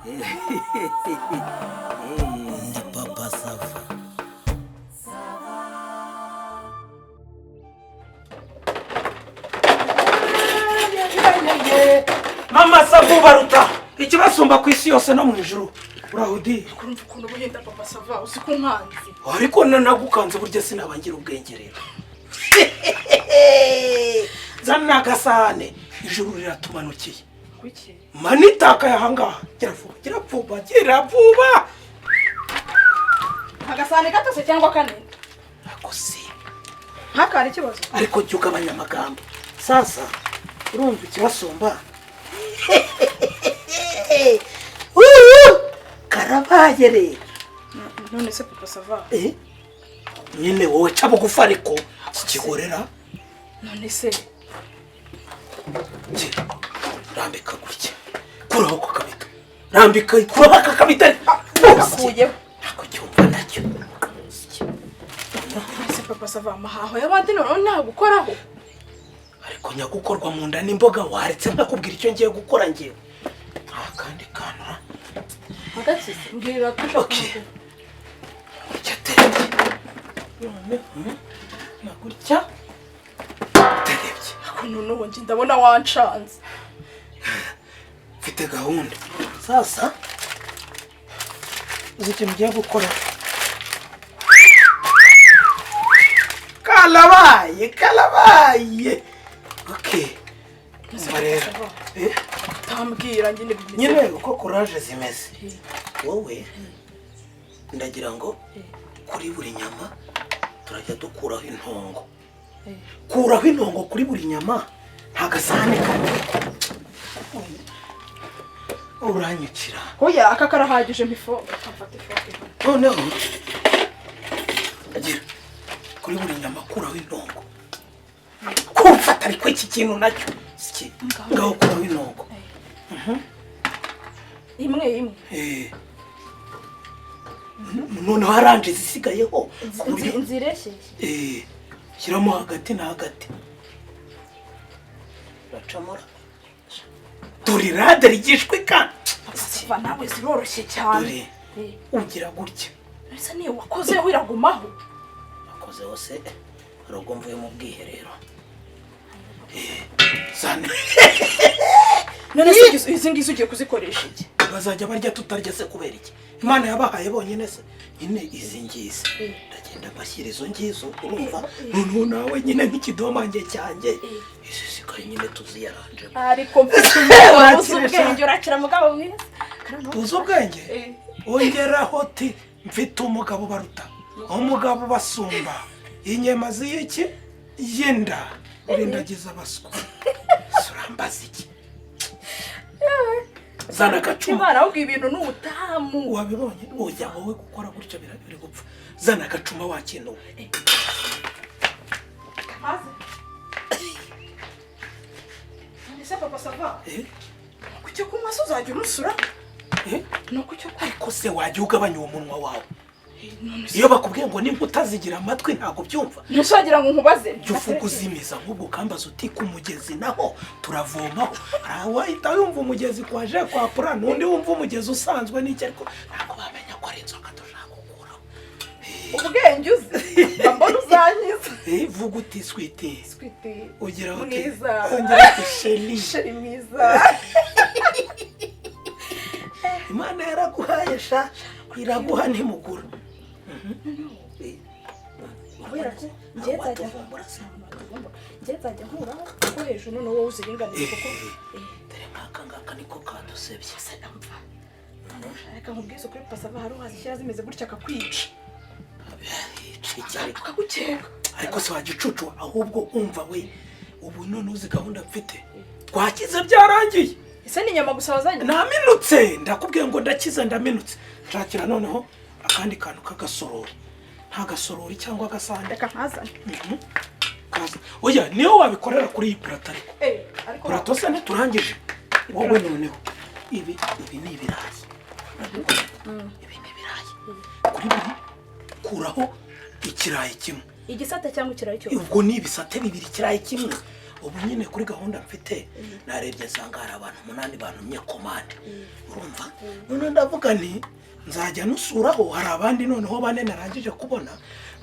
Ndi Papa Sava. Mama Sava ubaruta ikibasumba ku isi yose no mu ijuru, uraho di? Kurumva ukuntu ubuhinda, Papa Sava, uzi ko unkanze? Ariko nagukanze burya, sinabangira ubwenge rero. Zana agasahane, ijuru riratumanukiye. Kuki? Manitakaye ahangaha, gira vuba, gira vuba, gira vuba. Agasahane gato se cyangwa kanini? Ako si Ntakare ikibazo. Ariko jya ugabanya amagambo. Sasa urumva ikibasumba? Uuu, karabaye rero. None se, Papa Sava? Eh, nyine wowe ca bugufi, ariko kikigorera. None se? Gira, rambika gutya, kuraho ako kabito, rambika, kuraho aka kabito. Gakuyeho. Ntabwo cyumva nacyo. None se, Papa Sava, amahaho y'abandi noneho ntagukoraho? Ariko nyagukorwa mu nda n'imboga, waretse nkakubwira icyo ngiye gukora ngewe? Nta kandi kantu ra. Agakize, mbwira ko ushaka. Okay. Gutya terebye, noneho na gutya terebye. Ariko noneho njye ndabona wancanze. Mfite gahunda. Sasa uzi ikintu ugiye gukora? Karabaye, karabaye. Okay, umva rero. Eh? Utambwira nyine bimeze. Nyine uko kuraje zimeze, wowe ndagira ngo kuri buri nyama turajya dukuraho intongo. Kuraho intongo kuri buri nyama. Nta gasahane kamwe uranyicira. Oya, aka karahagije, mpifoke, mfata ifoke. Noneho gira kuri buri nyama, kuraho intongo. Kumfata ariko iki kintu nacyo Iki, ngaho kuraho intongo. Imwe imwe? Eh. Noneho aranje izisigayeho ku buryo Nzireshye. Eh, shyiramo hagati na hagati, uracamura. Dore rade rigishwe kandi. Papa, nawe ziroroshye cyane. Dore ugira gutya. Ese niyo wakozeho iragumaho? Akoze hose hari ubwo mvuye mu bwiherero. Eh, zane. None se izi ngizi ugiye kuzikoresha iki? Bazajya barya tutarya se kubera iki? Imana yabahaye bonyine se? Nyine izi ngizi ndagenda mbashyira izo ngizo, urumva? Noneho nawe nyine nk'ikidomange cyanjye, izi sigaye nyine tuziyaranje. Ariko mfite umugabo uzi ubwenge. Urakira, mugabo mwiza. Tuzi ubwenge. Eh. Ongeraho ti mfite umugabo baruta, umugabo basumba inyama z'iki y'inda, urindagiza abaswa. Urambaza iki? Zana agacuma. Imana, ahubwo ibintu ni ubutamu. Wabibonye? Oya, wowe gukora gutyo biri gupfa. Zana agacuma wakinuwe. Maze none se, Papa Sava? Eh? Ku cyo kunywa se uzajya umusura? Eh? Ni uku cyo kunywa. Ariko se wajya ugabanya uwo munwa wawe? None se Iyo bakubwiye ngo n'inkuta zigira amatwi, ntabwo byumva? Ntusagira ngo nkubaze. Jya uvuga uzimiza, nk'ubwo ukambaza uti ku mugezi naho turavomaho. Hari uwahita yumva umugezi kwa je kwa pura, n'undi wumva umugezi usanzwe n'iki, ariko ntabwo bamenya ko ari inzoka dushaka gukuraho. Ubwenge uzi, mba mbona uzankiza. Eh, vuga uti sweetie. Sweetie. Ugira uti Mwiza. Ongera uti chérie. Chérie mwiza. Imana yaraguhaye sha, iraguha ntimugura. Kubera ko njye nzajya Watuvumbura se? Njye nzajya nkuraho kuko hejuru, noneho wowe uziringaniye kuko Dore nk'aka ngaka niko kadusebye. Se ndamva, reka nkubwize ukuri, Papa, hari wazishyira zimeze gutya akakwica. Iki ariko Akagukeka. Ariko se wagicucu? Ahubwo umva we, ubu none uzi gahunda mfite? Twakize, byarangiye. Ese ni inyama gusa wazanye? Naminutse, ndakubwiye ngo ndakize, ndaminutse. Nshakira noneho akandi kantu k'agasorori, nta gasorori cyangwa agasahani. Reka nkazane. Mhm. Kaza. Oya, niyo wabikorera kuri iyi purato ariko. Eh, ariko Purato se ntiturangije? Wowe noneho ibi ni ibirayi. Urabibona? Ibi ni ibirayi. Kuri buri kuraho ikirayi kimwe. Igisate cyangwa ikirayi cyose? Ubwo ni ibisate bibiri, ikirayi kimwe. Ubu nyine kuri gahunda mfite, narebye nsanga hari abantu 8 bantumye komande, urumva? Noneho ndavuga nti nzajya nusuraho. Hari abandi noneho 4 narangije kubona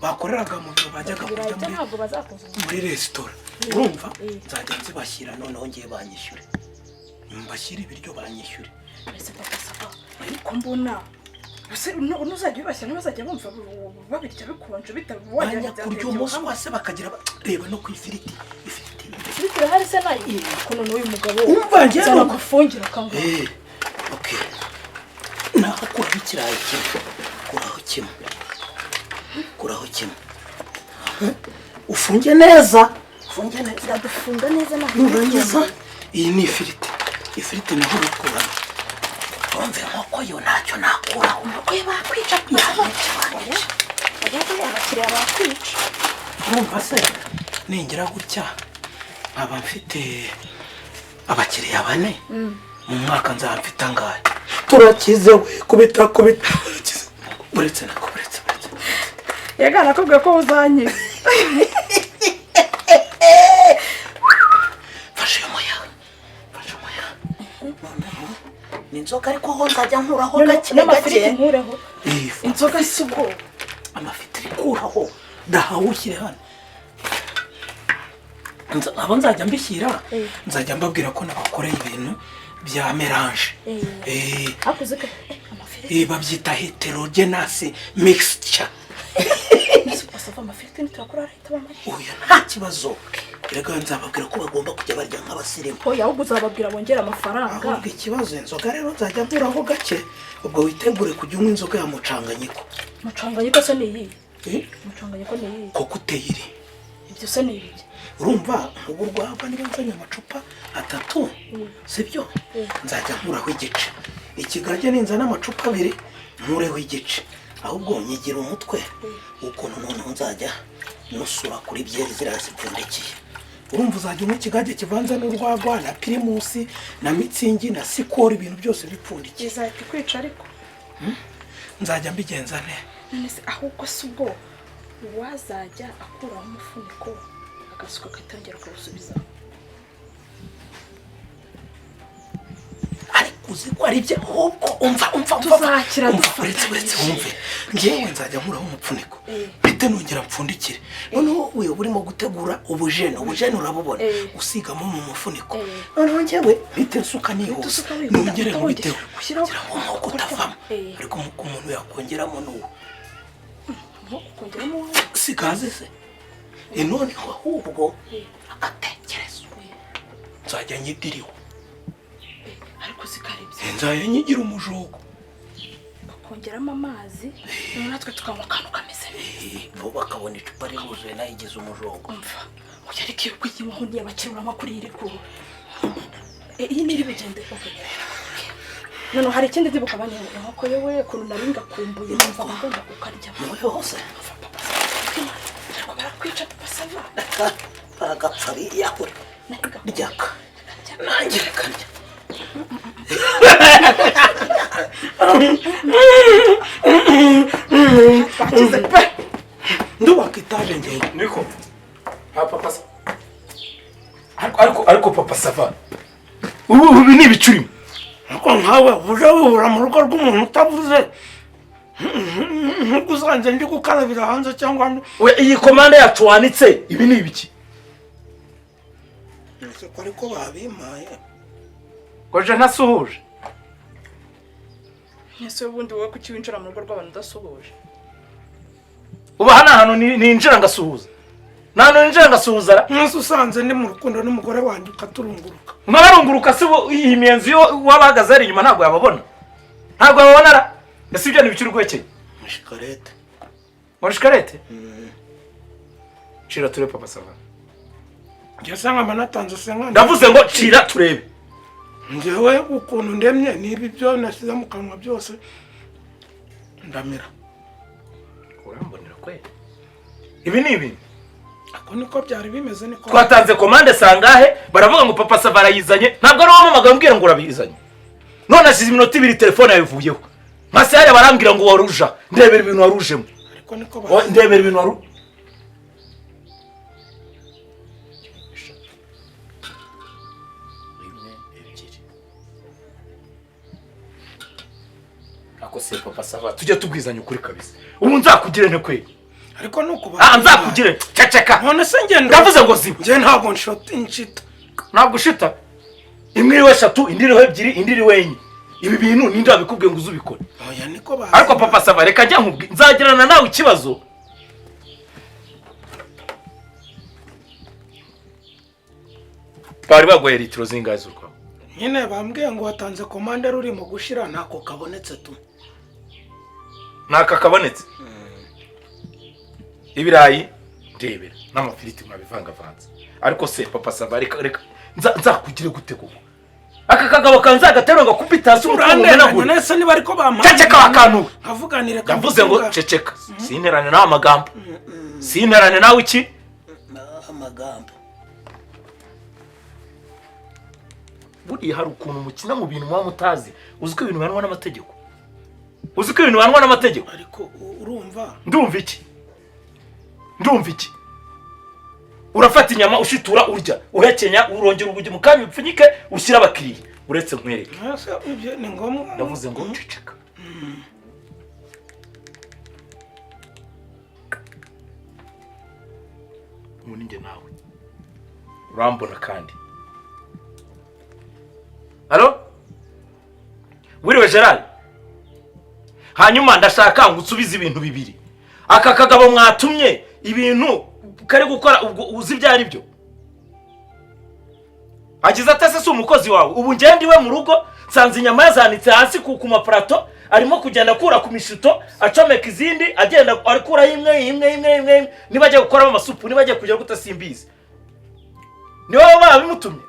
bakoreraga mu biro, bajyaga Ibirayi kurya byo muri ntabwo bazakuza. muri resitora, urumva? Nzajya nzibashyira, noneho ngiye banyishyure, mbashyire ibiryo banyishyure. Ese Papa Sava, ariko mbona ese ntuzajya ubibashyira, ntibazajya bumva babirya bikonje Bajya kurya umuswa se bakagira reba no ku ifiriti, ifiriti. Ifiriti irahari se nayo? Ko noneho uyu mugabo Umva, njyewe nzana gufungira kangahe? Okay, naho kuraho ikirayi kimwe, kuraho kimwe, kuraho kimwe. Aha. Ufunge neza, ufunge neza. Iradufunga neza ntabwo. Nurangiza iyi ni ifiriti, ifiriti naho urakuramo. Urumva, inkoko yo ntacyo nakuraho. Inkoko ye bakwica. Yanyica, banyica. Oya, abakiriya bakwica. Urumva se, ningira gutya nkaba mfite abakiriya 4 mu mwaka, nzaba mfite angahe? Turakize we, kubita kubita, turakize. Uretse nako, uretse, uretse. Yega nakubwiye ko uzanyiza. Mfashe uyu muyaga, mfashe umuyaga. Noneho ni inzoga, ariko ho nzajya nkuraho gake N'amafiriti gake. nkureho? Eh, Inzoga si ubwoba. Amafitiri kuraho, dahawe ushyire hano. Abo nzajya mbishyira, nzajya mbabwira ko nabakoreye ibintu bya mélange. Hakuze ko amafiriti. Babyita heterogeneous mixture. Ese Papa, amafiriti nituyakura arahita aba make. Oya, nta kibazo. Erega nzababwira ko bagomba kujya barya nk'abasirimu. Oya, ahubwo uzababwira bongere amafaranga. Ahubwo ikibazo, inzoga rero nzajya nkuraho gake. Ubwo witegure kujya unywa inzoga ya mucanganyiko. Mucanganyiko se ni iyi? Eh? Mucanganyiko ni iyi? Koko uteyiri. Ibyo se ni ibiki? Urumva, ubu urwagwa niba nzanye amacupa 3, sibyo, nzajya nkuraho igice. Ikigage ninzana amacupa 2, nkureho igice. Ahubwo nyigira umutwe ukuntu noneho nzajya nusura kuri byeri ziriya zipfundikiye. Urumva, uzajya unywa ikigage kivanze n'urwagwa na Primus na Mützig na Skol, ibintu byose bipfundikiye. Izahita ikwica ariko. Nzajya mbigenza nte? None se ahubwo si ubwo uwazajya akuraho umufuniko agasuka agatangira akawusubiza? Ariko uzi ko ari byo? Ahubwo umva, umva, umva. Tuzakira Umva, dufatanyije. uretse, uretse wumve, ngewe nzajya nkuraho umupfuniko, mpite nongera mpfundikire. Noneho uyu urimo gutegura ubujene, ubujene urabubona, usigamo mu mufuniko. Noneho ngewe mpite nsuka nihuse. Usuka wihuta, nongere uhita nkubiteho wongera gushyiraho. kugira ngo umwuka utavamo. Ariko umwuka umuntu yakongeramo ni uwo. Ukongeramo wowe. Si gaze se? Noneho ahubwo agatekerezo, nzajya nyidiriho. Ariko zikaribye. Nzajya nyigira umujogo. Bakongeramo amazi, noneho natwe tukanywa akantu kameze neza. Bo bakabona icupa riruzuye, nayigize umujogo. Umva, oya, ariko iyo kuyinywaho ntiyabakiruramo kuri iri kuru. Iyi ni iri bugende, okay. Noneho hari ikindi ndibuka, bane inkoko yewe, ukuntu nari ngakumbuye, numva ngomba kukarya. Wowe hose. Umva, Papa Sava, ariko barakwica, Papa Sava. Baragapfa biyahura. Nari ngakumbuye. Ryaka nanjye reka ndya. Twakize pe. Ndubaka etaje ngewe. Niko ha Papa Sava, ariko Papa Sava, ubu ibi ni ibicurimo. Ariko nkawe uje wibura mu rugo rw'umuntu utavuze, nk'uko usanze ndi gukarabira hanze cyangwa We, iyi komande yacu wanitse, ibi ni ibiki? Ese ko ariko babimpaye? Koje ntasuhuje. Ese ubundi wowe kuki winjira mu rugo rw'abantu udasuhuje? Ubu aha ni ahantu ninjira ngasuhuza? Ni ahantu ninjira ngasuhuza ra? Umunsi usanze ndi mu rukundo n'umugore wanjye ukaturunguruka. Mwabarunguruka se? Ubu iyi miyenzi yo wabahagaze ari inyuma ntabwo yababona, ntabwo yababona ra? Ese ibyo ni ibiki uri guhekenya? Mushikarete. Ngo shikarete? Cira turebe, Papa Sava. Njye se nkaba natanze senkani? Ndavuze ngo cira turebe. Njyewe ukuntu ndemye, niba ibyo nashyize mu kanwa byose ndamira. Urambonera kweli, ibi ni ibintu. Ako niko byari bimeze, niko. Twatanze komande sangahe, baravuga ngo Papa Sava arayizanye. Ntabwo ari wowe mbwira ngo urabizanye, none hashize iminota 2 telefone yabivuyeho. Masare barambwira ngo waruja. Ndebera ibintu warujemo. Ariko niko. Ndebera ibintu waru Ako se Papa Sava, tujye tubwizanya ukuri kabisa. Ubu nzakugire nte kweli? Ariko nuko Ah, nzakugire, ceceka. None se ngenda Ndavuze ngo ziba. Njye ntabwo nshota inshita. Ntabwo ushita. Imwe iriho 3, indi iriho 2, indi iriho 4. Ibi bintu ninde wabikubwiye ngo uzubikore? Oya niko ba. Ariko Papa Sava, reka njya nkubwi, nzagirana nawe ikibazo. Bari bagoye litiro zingahe z'urwaho? Nyine bambwiye ngo watanze komande rurimo gushira, ntako kabonetse tu. Naka kabonetse. Ibirayi ndebera n'amafiriti mwabivangavanze. Ariko se Papa Sava, reka reka nzakugire gute koko? Aka kagabo kanzagaterwa ngo kupita hasi umutwe umenagure. Nese niba ariko bampaye. Ceceka wakantu. Nkavuganire. Ndavuze ngo ceceka. Sinterane nawe amagambo. Sinterane nawe iki? Amagambo. Buriya hari ukuntu mukina mu bintu muba mutazi. Uzi ko ibintu bihanwa n'amategeko. Uzi ko ibintu bihanwa n'amategeko. Ariko urumva? Ndumva iki? Ndumva iki? Urafata inyama ushitura urya, uhekenya, urongera ubugi mu kanya upfunyike ushyira abakiriya. Uretse nkwereke. Ibyo ni ngombwa. Ndavuze ngo ceceka. Ubu ni njye nawe. Urambona kandi. Allo? Wiriwe Gerard? Hanyuma ndashaka ngo usubize ibintu bibiri. Aka kagabo mwatumye ibintu kari gukora ubwo uzi ibyo ari byo. Agize atase si umukozi wawe. Ubu ngende iwe mu rugo nsanze inyama yazanitse hasi ku maparato, arimo kugenda akura ku mishito, acomeka izindi, agenda akura imwe imwe imwe imwe, niba agiye gukoramo amasupu, niba agiye kujya gutasimbiza. Ni wowe babimutumye.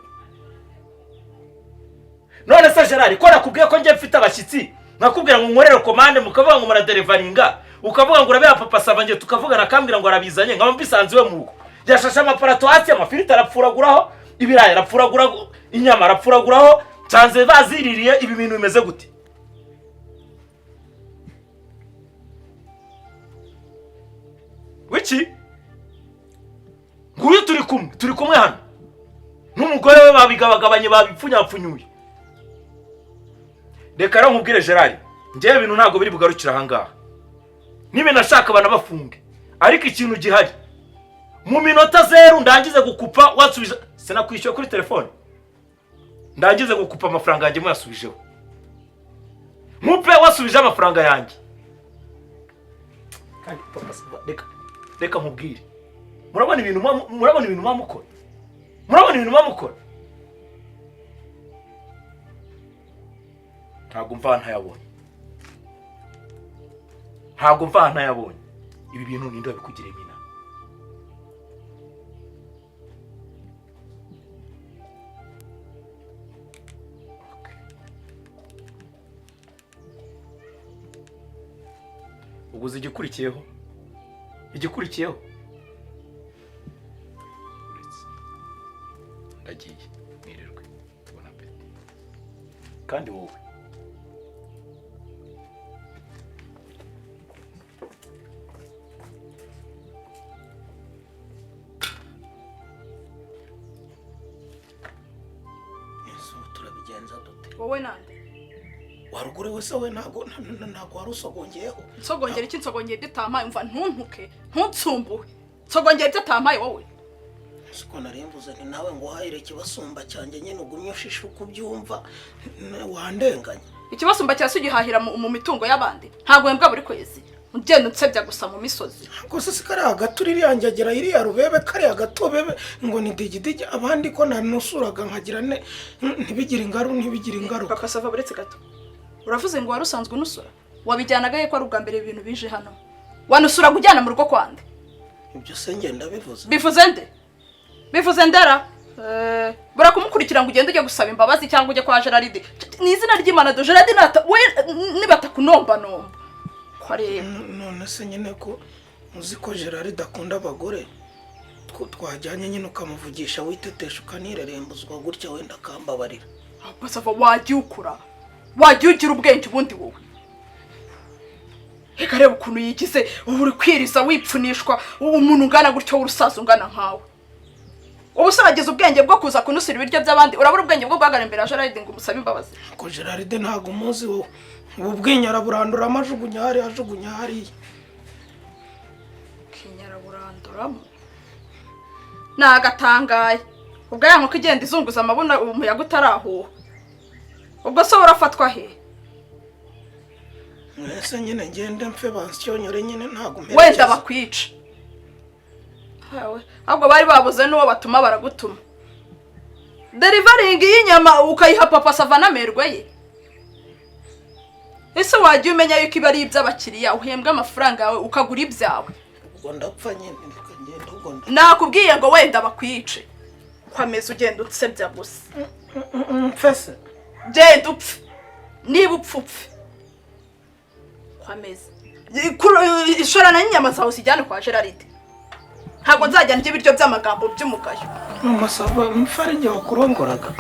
None se Gerard, ko nakubwiye ko njye mfite abashyitsi, nkakubwira ngo nkorere komande, mukavuga ngo muraderevaringa, ukavuga ngo urabeha Papa Sava, nge tukavugana akambwira ngo arabizanye, nkaba mbisanze iwe mu rugo. Yashashe amaparato hasi, amafiriti arapfuraguraho, ibirayi arapfuragura, inyama arapfuraguraho, nsanze baziririye. Ibi bintu bimeze gute? Wiki? Nguyu turi kumwe, turi kumwe hano. N'umugore we babigabagabanye, babipfunyapfunyuye. Reka rero nkubwire Gerard, njyewe ibintu ntabwo biri bugarukira aha ngaha. Niba nashaka abana bafunge, ariko ikintu gihari, mu minota 0 ndangize gukupa wasubije, sinakwishyuye kuri telefone. Ndangize gukupa amafaranga yanjye muyasubijeho. Nkupe wasubije amafaranga yanjye. Kandi Papa Sava, reka reka nkubwire. Murabona ibintu murabona ibintu mwamukora. Murabona ibintu mwamukora. Ntabwo mva ntayabonye. Ntabwo mva ntayabonye. Ibi bintu ninde wabikugiriye mina? Uguze igikurikiyeho. Igikurikiyeho. Ndagiye nirirwe. Bon appétit. Kandi wowe turabigenza dute? Wowe nande? Warugure wese we ntago ntago warusogongeyeho. Nsogongera iki? Nsogongeye ibyo utampaye? Umva ntuntuke, ntutsumbuhe. Nsogongeye ibyo utampaye wowe. Siko narimvuze nti nawe ngo uhahire ikibasumba cyanjye nyine ugumye ushisha uko ubyumva, wandenganya. Ikibasumba cyase ugihahira mu mitungo y'abandi. Ntago wembwa buri kwezi. Ugenda unsebya gusa mu misozi. Gusa si kariya gato iriya njyagera iriya rubebe kariya gato bebe ngo ni digidigi, abandi ko nanusuraga nkagira ne ntibigire ingaru ntibigire ingaruka. Papa Sava, buretse gato. Uravuze ngo wari usanzwe unusura? Wabijyanaga he ko ari ubwa mbere ibintu bije hano? Wanusuraga ujyana mu rugo kwande? Ibyo se ngenda bivuze. Bivuze nde? Bivuze ndera? Barakumukurikira ngo ugende ujye gusaba imbabazi cyangwa ujye kwa Gerard. Ni izina ry'Imana do Gerard nata we nibatakunomba nomba. Kwareba. None se nyine ko uzi ko Gerard akunda abagore, twajyanye nyine ukamuvugisha witetesha ukanirerembuzwa gutya wenda akambabarira. Papa Sava, wajya ukura, wajya ugira ubwenge ubundi wowe. Reka reba ukuntu yigize, ubu uri kwiriza wipfunishwa, umuntu ungana gutyo w'urusaza ungana nkawe. Ubu se wagize ubwenge bwo kuza kunusira ibiryo by'abandi, urabura ubwenge bwo guhagarara imbere ya Gerard ngo umusabe imbabazi? Ko Gerard ntabwo umuzi wowe. Ubu bwinyara buranduramo, ajugunya hariya, ajugunya hariya. Kinyaraburanduramo nagatangaye. Ubwo ya nkoko igenda izunguza amabuno, umuyaga utarahuha, ubwo se urafatwa he? Mwese nyine ngende mfe, bansyonyore nyine, ntabwo Wenda mperekeza. bakwica. Hawe, ahubwo bari babuze n'uwo batuma baragutuma. Delivering y'inyama ukayiha Papa Sava n'amerwe ye. Ese wajya umenya yuko iba ari iby'abakiriya? Uhembwa amafaranga yawe ukagura ibyawe. Ubwo ndapfa nyine, reka ngende ubwo Nakubwiye ngo wenda bakwice. Kwameza ugenda utsebya gusa. Mfese. Genda upfe, niba upfa upfe. Kwameza ishorana n'inyama zawe uzijyane kwa Gerard. Ntabwo nzajya ndya ibiryo by'amagambo by'umugayo. Mama Sava, mfe ari njye wakurongoraga.